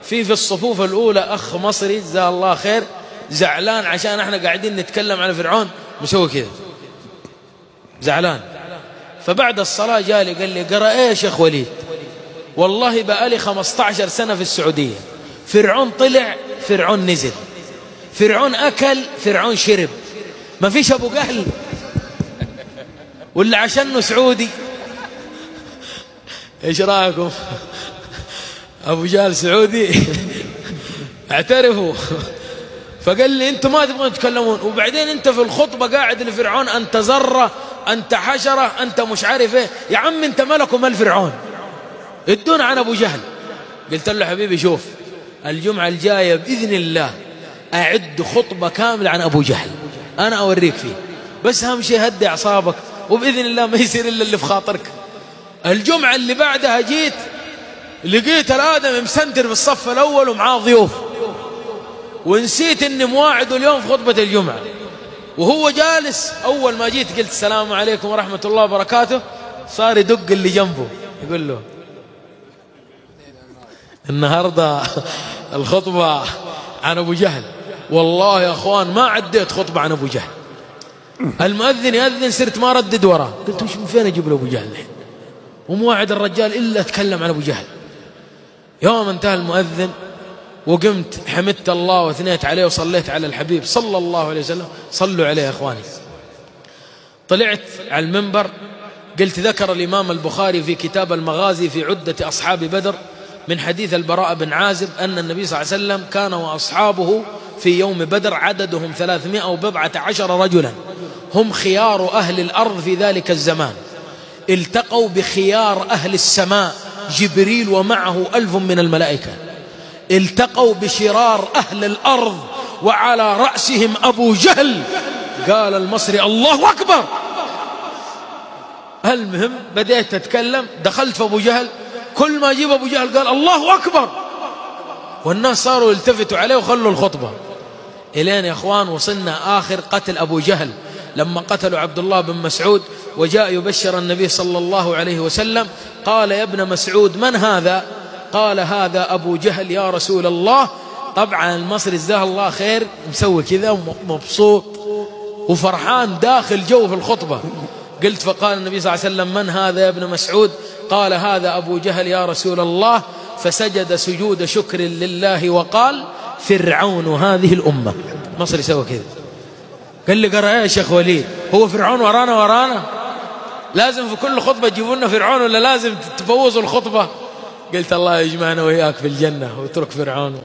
في الصفوف الأولى أخ مصري جزاه الله خير، زعلان عشان احنا قاعدين نتكلم على فرعون، مسوي كذا زعلان. فبعد الصلاة جالي قال لي قرأ ايه يا شيخ وليد؟ والله بقالي 15 سنة في السعودية، فرعون طلع فرعون نزل، فرعون أكل فرعون شرب، ما فيش أبو جهل ولا عشانه سعودي. ايش رايكم؟ أبو جهل سعودي؟ اعترفوا. فقال لي انتم ما تبغون تتكلمون، وبعدين انت في الخطبة قاعد لفرعون انت ذرة، انت حشرة، انت مش عارف ايه، يا عم انت ملك ومال فرعون، ادونا عن ابو جهل. قلت له حبيبي شوف، الجمعة الجاية بإذن الله أعد خطبة كاملة عن أبو جهل، أنا أوريك فيه، بس أهم شيء هدي أعصابك وبإذن الله ما يصير إلا اللي في خاطرك. الجمعة اللي بعدها جيت لقيت الآدم مسنتر في الصف الأول ومعاه ضيوف، ونسيت إني مواعده اليوم في خطبة الجمعة، وهو جالس. أول ما جيت قلت السلام عليكم ورحمة الله وبركاته، صار يدق اللي جنبه يقول له النهاردة الخطبة عن أبو جهل. والله يا أخوان ما عديت خطبة عن أبو جهل. المؤذن يأذن صرت ما ردد وراه، قلت وش من فين أجيب له أبو جهل الحين؟ ومواعد الرجال إلا أتكلم عن أبو جهل. يوم انتهى المؤذن وقمت حمدت الله واثنيت عليه وصليت على الحبيب صلى الله عليه وسلم، صلوا عليه يا إخواني. طلعت على المنبر قلت ذكر الإمام البخاري في كتاب المغازي في عدة أصحاب بدر من حديث البراء بن عازب أن النبي صلى الله عليه وسلم كان وأصحابه في يوم بدر عددهم 314 رجلا، هم خيار أهل الأرض في ذلك الزمان، التقوا بخيار أهل السماء جبريل ومعه 1000 من الملائكة، التقوا بشرار أهل الأرض وعلى رأسهم أبو جهل. قال المصري الله أكبر. المهم بدأت أتكلم، دخلت في أبو جهل، كل ما أجيب أبو جهل قال الله أكبر، والناس صاروا يلتفتوا عليه وخلوا الخطبة. إلين يا أخوان وصلنا آخر قتل أبو جهل، لما قتلوا عبد الله بن مسعود وجاء يبشر النبي صلى الله عليه وسلم، قال يا ابن مسعود من هذا؟ قال هذا أبو جهل يا رسول الله. طبعا المصري جزاه الله خير مسوي كذا مبسوط وفرحان داخل جو في الخطبة. قلت فقال النبي صلى الله عليه وسلم من هذا يا ابن مسعود؟ قال هذا أبو جهل يا رسول الله. فسجد سجود شكر لله وقال فرعون هذه الأمة. مصري سوى كذا، قال لي قرأ يا شيخ وليد، هو فرعون ورانا ورانا؟ لازم في كل خطبة تجيبوا لنا فرعون ولا لازم تبوظوا الخطبة؟ قلت الله يجمعنا وإياك في الجنة واترك فرعون.